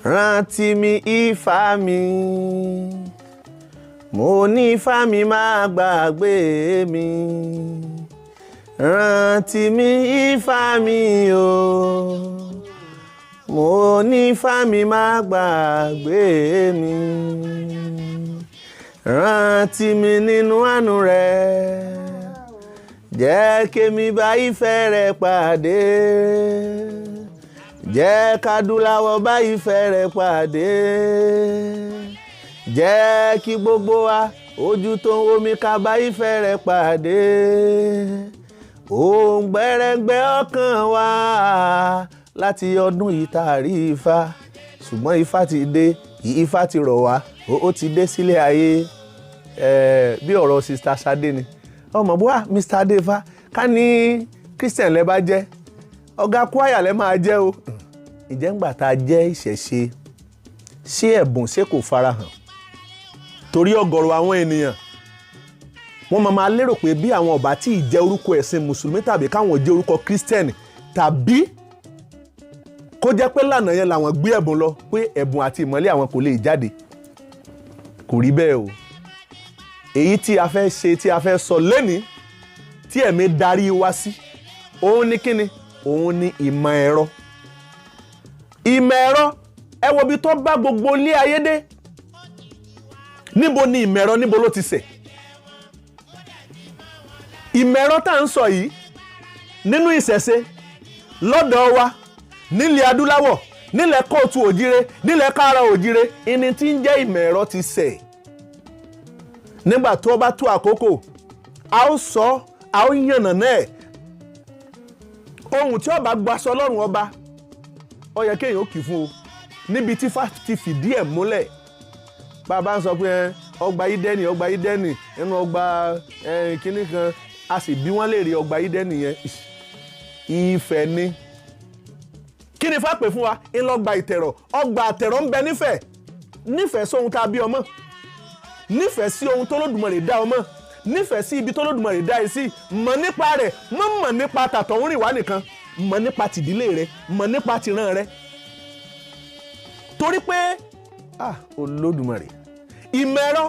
Rántí mi, Ifá mi, mo ní Ifá mi, má gbàgbé mi. Rántí mi, Ifá mi o, mo ní Ifá mi, má gbàgbé mi. Rántí mi nínú àánú rẹ, jẹ́ kémi bá ìfẹ́ rẹ pàdé, jẹ́ kádúláwọ̀ bá ìfẹ́ rẹ pàdé, jẹ́ kí gbogbo wa ojú tó ń wo mi ká bá ìfẹ́ rẹ pàdé. Òǹgbẹ́rẹ́gbẹ́ ọkàn wa láti ọdún yìí tá a rí Ifá, ṣùgbọ́n Ifá ti dé, Ifá ti rọ̀ wá, ó ti dé sílé ayé. Bí ọ̀rọ̀ Sister Sade ni ọmọ bua Mr. Adefa, ká ní Christian lẹ bá jẹ́, ọ̀gá kwaya lẹ máa jẹ́ o. Ìjẹ́ ńgbà tá a jẹ́ ìṣẹ̀ṣe, ṣé ẹ̀bùn ṣé kò farahàn? Torí ọ̀gọ̀rọ̀ àwọn ènìyàn, wọ́n máa lérò pé bí àwọn ọba tí ì jẹ́ orúkọ ẹ̀sìn mùsùlùmí tàbí káwọn jẹ́ orúkọ Christian tàbí kó jẹ́ pé lànà yẹn làwọn gbé ẹ̀bùn lọ, pé ẹ̀bùn àti ìmọ́lẹ̀ àwọn kò lè jáde. Kò rí bẹ́ẹ̀ o. Èyí tí a fẹ́ ṣe, tí a fẹ́ sọ lẹ́ni tí ẹ̀mí darí wa sí, òun ni kíni? Òun ni ìmọ̀ ẹ̀rọ. Ìmọ̀ ẹ̀rọ, ẹ wo ibi tó bá gbogbo ilé ayé dé. Níbo ni ìmọ̀ ẹ̀rọ, níbo ló ti ṣẹ̀? Ìmọ̀ ẹ̀rọ tá à ń sọ yìí nínú ìṣẹ̀ṣe lọ́dọ̀ wa nílẹ̀ adúláwọ̀, nílẹ̀ kóòtù òjíire, nílẹ̀ káàrọ̀ òjíire, ìní tí ń jẹ́ ìmọ̀ ẹ̀rọ ti ṣẹ̀. Nígbà tó bá tó àkókò, a ó sọ, a ó yànnà náà. Ohun tí ọba gbaṣọ lọ́rùn ọba, ó yẹ kéèyàn ó kì í fún o. Níbi tí Ifá ti fìdí ẹ̀ múlẹ̀, bàbá ń sọ pé ọgbà Ídẹ́nì, ọgbà Ídẹ́nì nínú ọgbà kínní kan, a sì bí wọ́n lè rí ọgbà Ídẹ́nì yẹn, Ifẹ̀ ni. Kí ni Ifá pè fún wa? Ńlọgba ìtẹ̀rọ̀. Ọgbà àtẹ̀rọ̀ ń bẹ nífẹ̀ẹ́. Nífẹ̀ẹ́ sóhun tá a bí ọmọ, nífẹ̀ẹ́ sí ohun tó Olódùmarè dá ọmọ, nífẹ̀ẹ́ sí ibi tó Olódùmarè dá ẹ sí. Mọ̀ nípa rẹ̀, mọ̀ mọ̀ nípa tàtọ̀húnrìn wá nìkan, mọ̀ nípa tìdílé rẹ̀, mọ̀ nípa tìran rẹ̀, torí pé ah, Olódùmarè, ìmọ̀ ẹ̀rọ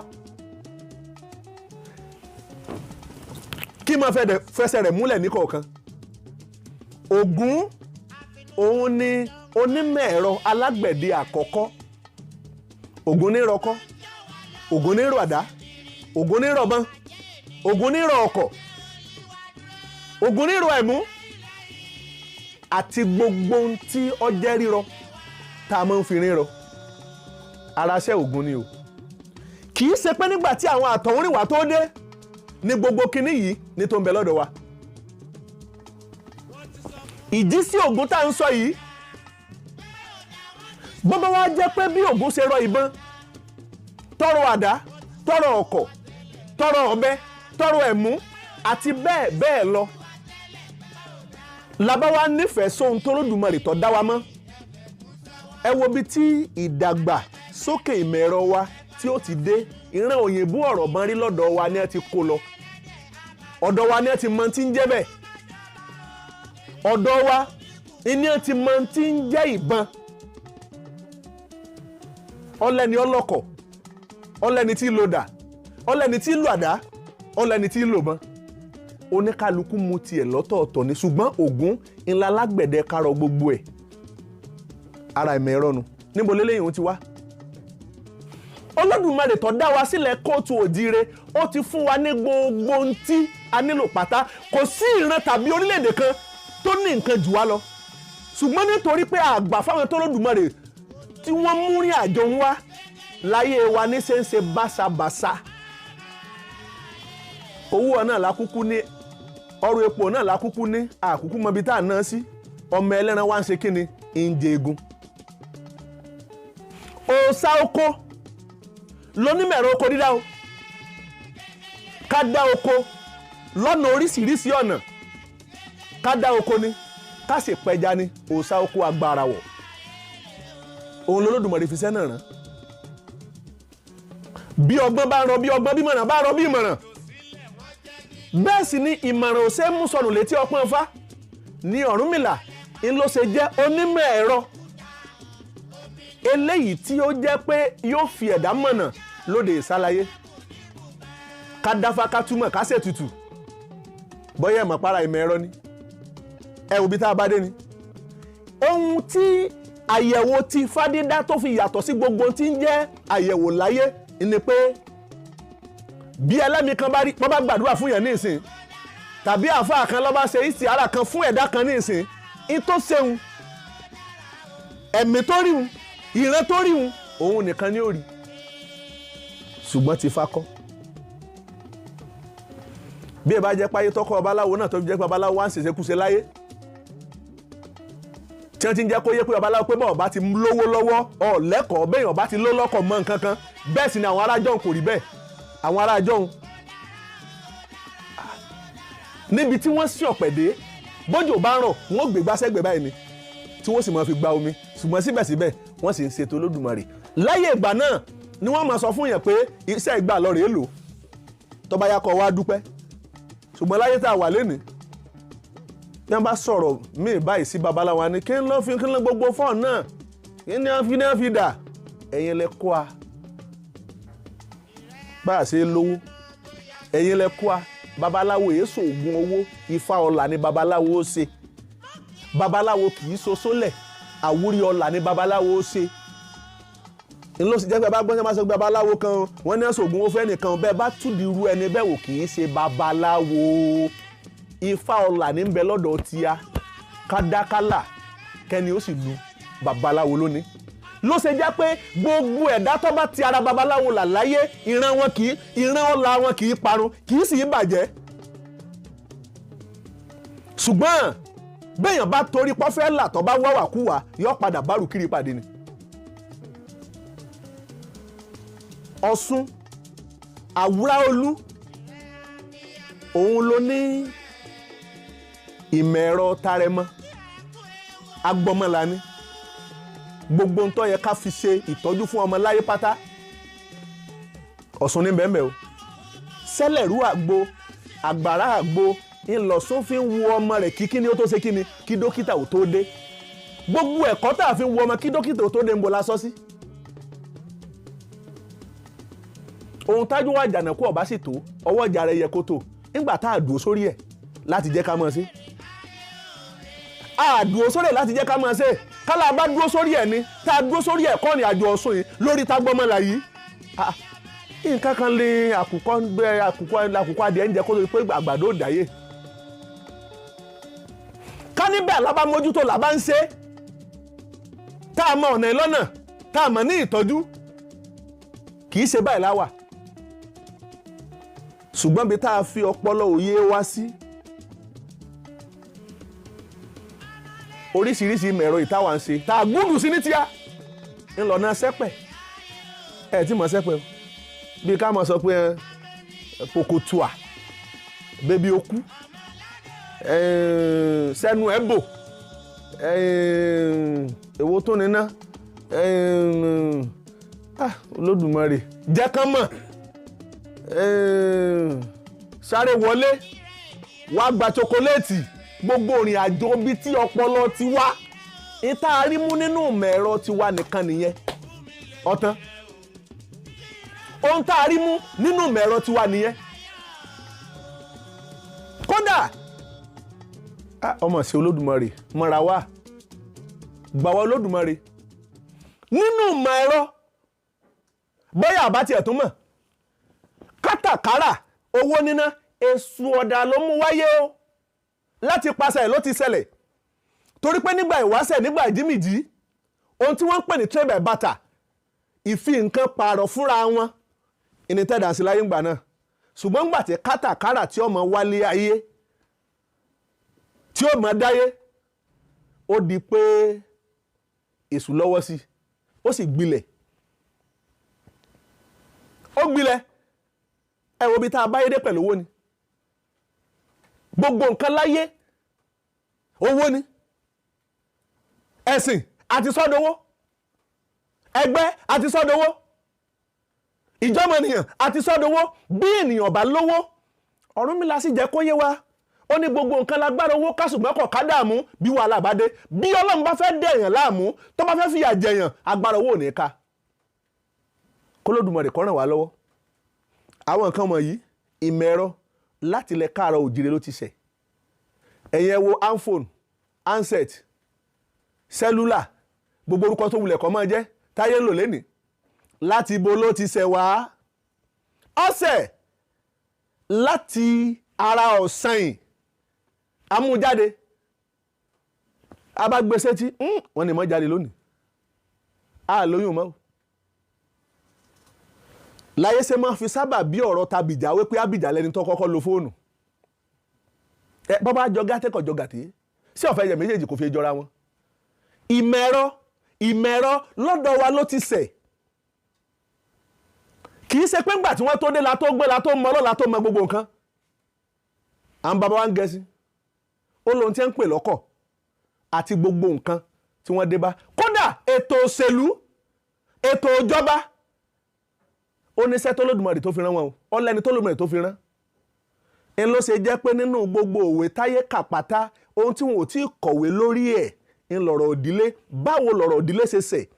kí máa fẹsẹ̀ rẹ̀ múlẹ̀ ní kọ̀ọ̀kan. Ògún, òun ni onímọ̀ ẹ̀rọ alágbẹ̀dẹ àkọ́kọ́. Ògún ní rọkọ́, Ògún ní rọ àdá, Ògún ní rọ̀bọ́n, Ògún ní rọ ọkọ̀, Ògún ní rọ ẹ̀mú àti gbogbo ohun tí ó jẹ́ rírọ tá a máa ń fi rírọ. Araṣẹ́ Ògún ni o. Kì í ṣe pé nígbà tí àwọn àtọ̀húnrìnwá tó dé ní gbogbo kinní yìí ní tó ń bẹ lọ́dọ̀ wa. Ìjísí Ògún tá à ń sọ yìí, bó bá wá jẹ́ pé bí Ògún ṣe rọ ìbọn, tọrọ àdá, tọrọ ọkọ̀, tọrọ ọ̀bẹ, tọrọ ẹ̀mú àti bẹ́ẹ̀ bẹ́ẹ̀ lọ, làbá wa nífẹ̀ẹ́ sóhun tó Olódùmarè tó dá wa mọ́. Ẹ wo bí tí ìdàgbà sókè ìmọ̀ ẹ̀rọ wa tí ó ti dé. Ìran òyìnbó ọ̀rọ̀ bọ́n rí lọ́dọ̀ wa ni ẹ ti kó lọ. Ọ̀dọ̀ wa ni ẹ ti mọ tí ń jẹ́ bẹ́ẹ̀. Ọ̀dọ̀ wa ni ẹ ti mọ tí ń jẹ́ ìbọn. Ọlẹ́ni ọlọ́kọ̀, ọlẹ́ni tí ń lo dà, ọlẹ́ni tí ń lo àdá, ọlẹ́ni tí ń lò bọ́n. Oníkálukú mu tiẹ̀ lọ́tọ̀ọ̀tọ̀ ni, ṣùgbọ́n Ògún ńlá lágbẹ̀dẹ kárọ̀ gbogbo ẹ̀. Ara ìmọ̀ ẹ̀rọ nu. Níbo lélẹ́yìn òun ti wá? Olódùmarè tó dá wa sílẹ̀ kóòtù òjíire, ó ti fún wa ní gbogbo ohun tí a nílò pátá. Kò sí ìran tàbí orílẹ̀-èdè kan tó ní nǹkan jù wá lọ, ṣùgbọ́n nítorí pé àgbà fáwọn tó Olódùmarè tí wọ́n mú rí àjọ ń wá láyé wa ní ṣe ń ṣe báṣabàṣa. Owó náà lákúkú ní, ọrọ̀ epo náà lákúkú ní, àkúkú mọbi tá à ná sí. Ọmọ ẹlẹ́ran wá ń ṣe kíni? Ń jẹ egun. Òòṣà oko lónímẹ̀rọ oko dídá o. Ká dá oko lọ́nà oríṣiríṣi ọ̀nà, ká dá oko ni, ká sì pẹja ni. Òòṣà oko agbára wọ̀, òun lolódùmarè fi sẹ́nà rán. Bí ọgbọ́n bá ń rọ bí ọgbọ́n, bí ìmọ̀ràn bá rọ bí ìmọ̀ràn, bẹ́ẹ̀ sì ni ìmọ̀ràn ò ṣe é mú sọnù létí ọpọ́n Ifá ní. Ọ̀rúnmìlà ń ló ṣe jẹ́ onímọ̀ ẹ̀rọ. Eléyìí tí ó jẹ́ pé yóò fi ẹ̀dá mọ̀nà lóde ìsálayé, ká dáfá, ká túmọ̀, ká ṣètùtù. Bọ́yá ẹ̀mọ̀ para ìmọ̀ ẹ̀rọ ni, ẹ wò bí tá a bá dé ni. Ohun tí àyẹ̀wò ti fádídá tó fi yàtọ̀ sí gbogbo tí ń jẹ́ àyẹ̀wò láyé ni pé bí ẹlẹ́mìí kan bá rí wọ́n bá gbàdúrà fún yẹn ní ìsìn, tàbí àáfàá kan ló bá ṣe ìsìára kan fún ẹ̀dá kan ní ìsìn, in tó ṣeun, ẹ̀mí tó ríhun, ìran tó ríhun, òun nìkan ni ó rí. Ṣùgbọ́n ti fakọ́ bí ẹ bá jẹ́ páyé tọkọ babaláwo náà, tó fi jẹ́ pé babaláwo wá ń ṣèṣekúṣe láyé, tí wọ́n ti ń jẹ́ kó yé pé babaláwo pé bọ́ọ̀ bá ti lówó lọ́wọ́ ọ̀ lẹ́kọ̀ọ́, bẹ́ẹ̀ bá ti ló lọ́kọ̀ mọ́ nǹkan kan. Bẹ́ẹ̀ sì ni àwọn ará jọ̀hún kò rí bẹ́ẹ̀. Àwọn ará jọ̀hún, níbi tí wọ́n sí ọ̀pẹ̀ dé, bójò bá rọ̀, wọ́n gbé gbáṣẹ́gbẹ̀ báyìí ni tí wọ́n sì máa fi gba omi. Ṣùgbọ́n síbẹ̀síbẹ̀ wọ́n sì ń ṣètò Olódùmarè. Láyé ìgbà náà ni wọ́n máa sọ fún yẹn pé iṣẹ́ ìgbà lọ rèé lò, tó bá yá kó wá dúpẹ́. Ṣùgbọ́n láyé tá a wà lénìí, bí wọ́n bá sọ̀rọ̀ míì báyìí sí babaláwa ni kí n lọ́ fi kí n lọ́ gbogbo fọ́ọ̀n náà, kí ni wọ́n fi náà fi dà, ẹ̀yin lẹ kó a bá a ṣe lówó, ẹ̀yin lẹ kó a. Babaláwo èso oògùn owó, ifá ọlà ni babaláwo ó ṣe. Babaláwo kì í so sólẹ̀, àwúrí ọlà ni babaláwo ó ṣe. Ńlọ sì jẹ́ pé bá gbọ́n máa sọ pé babaláwo kan wọ́n ní ẹ̀sùn oògùn owó fẹ́ nìkan, bẹ́ẹ̀ bá túdi irú ẹni bẹ́ẹ̀ wò, kì í ṣe babaláwo. Ifá ọlà ní ń bẹ lọ́dọ̀ tíya, kádákálà kẹ́ni ó sì lu babaláwo lónìí. Ló ṣe jẹ́ pé gbogbo ẹ̀dá tó bá ti ara babaláwo là láyé, ìran wọn kì í, ìran ọlà wọn kì í parun, kì í sì í bàjẹ́. Ṣùgbọ́n béèyàn bá torí pọ́fẹ́ là, tó bá wáwàkúwà, yọ padà bárù kiri pàdé ni. Ọ̀ṣun Àwúráolú òun ló ní ìmọ̀ ẹ̀rọ tarẹmọ agbọmọlá ni gbogbo ń tó yẹ ká fi ṣe ìtọ́jú fún ọmọ láyé pátá. Ọ̀ṣun ní bẹ́ẹ̀ o. Sẹ́lẹ̀rú àgbo, àgbàrá àgbo ńlọ̀ṣun fi ń wo ọmọ rẹ̀ kí kíni ó tó ṣe kíni kí dókítà ò tó dé. Gbogbo ẹ̀kọ́ tá a fi ń wo ọmọ kí dókítà ò tó dé ń bo la sọ sí. Ohun tájú wà jànàkú ọ̀bá sì tó ọwọ́ ìjà rẹ̀ yẹ kó tó nígbà tá a dùn sórí ẹ̀ láti jẹ́ ká mọ̀ sí. A dùn sórí ẹ̀ láti jẹ́ ká mọ̀ sí. Kálá bá dúró sórí ẹ̀ ni tá a dúró sórí ẹ̀ kọ́ ni àjọ Ọ̀ṣun yìí lórí tágbọ́mọlà yìí. Nǹkan kan lè àkùkọ gbẹ àkùkọ adìẹ ń jẹ kó tó di pé àgbàdo dàyè. Ká níbẹ̀ lábá mójútó làbá ń ṣe, tá a mọ ọ̀nà ìlọ́nà, tá a mọ̀ ní ìtọ́jú, kì í ṣe báyìí láwà. Ṣùgbọ́n bí tá a fi ọpọlọ òye wá sí, oríṣiríṣi mẹ̀rọ ìtawà ń ṣe tá a gúdù sí ní tíá ńlọ́nà sẹ́pẹ̀. Ẹ tí mọ̀ sẹ́pẹ̀ o, bí ká mọ̀ sọ pé pòkòtùà bébí okú sẹ́nu ẹ̀ bò, èwo tó níná, Olódùmarè jẹ́ kán mọ̀, sáré wọlé wá gba chokoléètì. Gbogbo ìrìn àjò bíi tí ọpọlọ ti wá ìta arímú nínú mẹ̀rọ ti wá nìkan nìyẹn. Ọ̀tán ohun tá a rí mú nínú mẹ̀rọ ti wá nìyẹn. Kódà ọmọ sí Olódùmarè mọ́ra wá gbà wá Olódùmarè nínú mẹ̀rọ, bóyá àbá tiẹ̀ tún mọ̀ kátàkárà owó níná èṣù ọ̀dà ló mú wáyé o. Láti pàṣẹ ẹ̀ ló ti ṣẹlẹ̀, torí pé nígbà ìwáṣẹ̀, nígbà ìjímìjí, ohun tí wọ́n ń pè ní trade by barter, ìfi nǹkan pààrọ̀ fúnra wọn ìní tẹ̀dá sí láyé ńgbà náà. Ṣùgbọ́n ńgbà tí kátàkárà tí ó mọ wálé ayé, tí ó mọ dáyé, ó di pé èṣù lọ́wọ́ sí, ó sì gbilẹ̀, ó gbilẹ̀. Ẹ wo bí tá a báyé dé pẹ̀lú owó ni. Gbogbo nǹkan láyé owó ni. Ẹ̀sìn àti sọ́dọ̀wó, ẹgbẹ́ àti sọ́dọ̀wó, ìjọ́mọ̀nìyàn àti sọ́dọ̀wó. Bí ènìyàn bá lówó, Ọ̀rúnmìlà sì jẹ́ kó yé wa. Ó ní gbogbo nǹkan lágbára owó ká, ṣùgbọ́n kò ká dààmú bí wàhálà bá dé. Bí Ọlọ́run bá fẹ́ dẹ̀yàn láàmú, tó bá fẹ́ fìyà jẹyàn, agbára owó ò ní ká. K'Olódùmarè kó ràn wá lọ́wọ́. Àwọn nǹkan wọ̀nyí, ìmọ̀ ẹ̀rọ láti ilẹ̀ káàárọ̀ òjìrè ló ti ṣẹ̀. Ẹ̀yin ẹ wo handphone, handset, cellular, gbogbo orúkọ tó wulẹ̀ kọ́ máa jẹ́ táyé ń lò lénìí, láti ibo ló ti ṣẹ̀ wá? Ọ̀sẹ̀ láti ara ọ̀sán yìí amújáde abágbèsè tí wọ́n ní mọ́ jáde lónìí, a lóyún mọ́ o. Láyé ṣe máa fi sábà bí ọ̀rọ̀ tàbíjà wípé àbíjà lẹni tó kọ́kọ́ lo fóònù. Ẹ bọ́ bá jọ gàtẹ́ kọ̀ jọ gàtẹ́ sí ọ̀fẹ́ yẹ méjèèjì kò fi jọra wọn. Ìmọ̀ ẹ̀rọ, ìmọ̀ ẹ̀rọ lọ́dọ̀ wa ló ti ṣẹ̀. Kì í ṣe pé ńgbà tí wọ́n tó dé la tó gbé la tó mọ lọ́la tó mọ gbogbo nǹkan. À ń bàbá wa ń gẹ̀ẹ́sì ó lóhun tí ń pè lọ́kọ̀ àti gbogbo nǹkan tí wọ́n dé bá. Kódà ètò òṣèlú, ètò ìjọba, ó ní iṣẹ́ tó Olódùmarè tó fi rán wọn o, ọlẹ́ni tó Olódùmarè tó fi rán. Ń ló ṣe jẹ́ pé nínú gbogbo òwe táyé kàpátá, ohun tí wọn ò tí ì kọ̀wé lórí ẹ̀ ń lọ̀rọ̀ òdílé. Báwo lọ̀rọ̀ òdílé ṣe ṣẹ̀?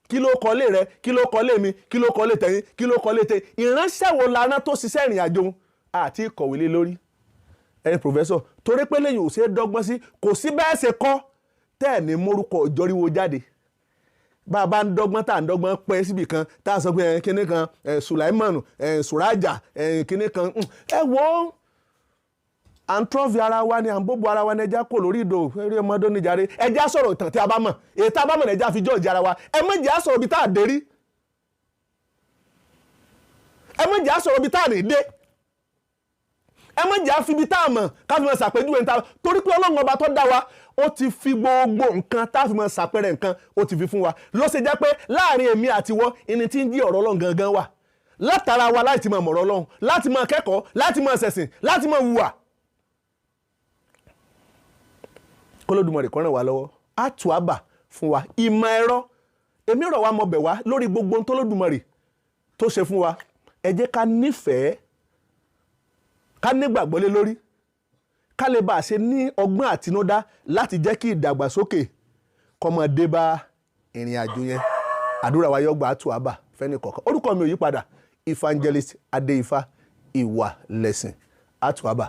Kí ló kọ́ lé rẹ? Kí ló kọ́ lé mi? Kí ló kọ́ lé tẹ̀yìn? Kí ló kọ́ lé tẹ̀yìn? Ìránṣẹ́ wo la rán tó ṣiṣẹ́ ìrìn àjò àti ìkọ̀wé lé lórí? Ẹ̀yin professor, torí pé lẹ́yìn ò ṣe é dọ́gbọ́n sí, kò sí bẹ́ẹ̀ ṣe kọ́ tẹ́ ẹ̀ ní mórúkọ ìjọríwo jáde. Bá a bá ń dọ́gbọ́n, tá à ń dọ́gbọ́n pẹ́ síbì kan, tá a sọ pé kinní kan Sulaimanu, Suraja, kinní kan, ẹ wo, à ń trọ́fì ara wa ni, à ń bóbo ara wa ni. Ẹja kò lórí ìdò eré ọmọdé níjàre. Ẹja sọ̀rọ̀ ìtàn tí a bá mọ̀, èyí tá a bá mọ̀ ní ẹja fi jọ́ọ̀jì ara wa. Ẹ má jẹ́ á sọ̀rọ̀ ibi tá a dé rí, ẹ má jẹ́ á sọ̀rọ̀ ibi tá a ní dé, ẹ má jẹ́ á fi ibi tá a mọ̀ ká fi mọ̀ ṣàpèjúwe níta, torí pé Ọlọ́run ọba tó dá wa, ó ti fi gbogbo nǹkan tá a fi mọ̀ ṣàpẹrẹ nǹkan, ó ti fi fún wa. Ló ṣe jẹ́ pé láàrin èmi àti wọ́, ẹni tí ń jí ọ̀rọ̀ Ọlọ́run gangan wà látara wa, láti máa mọ̀rọ̀ Ọlọ́run, láti máa kẹ́kọ̀ọ́, láti máa ṣẹ̀sìn, láti máa hùwà. K'Olódùmarè kó ràn wá lọ́wọ́, á tù á bà fún wa. Ìmọ̀ ẹ̀rọ, èmi rọ̀ wá, mọ̀ bẹ̀ wá lórí gbogbo ohun t'Olódùmarè tó ṣe fún wa. Ẹ jẹ́ ká nífẹ̀ẹ́, ká nígbàgbọ́ lé lórí, ká lè bá a ṣe ní ọgbọ́n àtinúdá láti jẹ́ kí ìdàgbàsókè kó máa dé bá ìrìn àjò yẹn. Àdúrà wa yóò gbà, á tù á bà fẹ́ni kọ̀ọ̀kan. Orúkọ mi ò yí padà, Evangelist Adéifá Ìwà Lẹ̀sìn. Á tù á bà.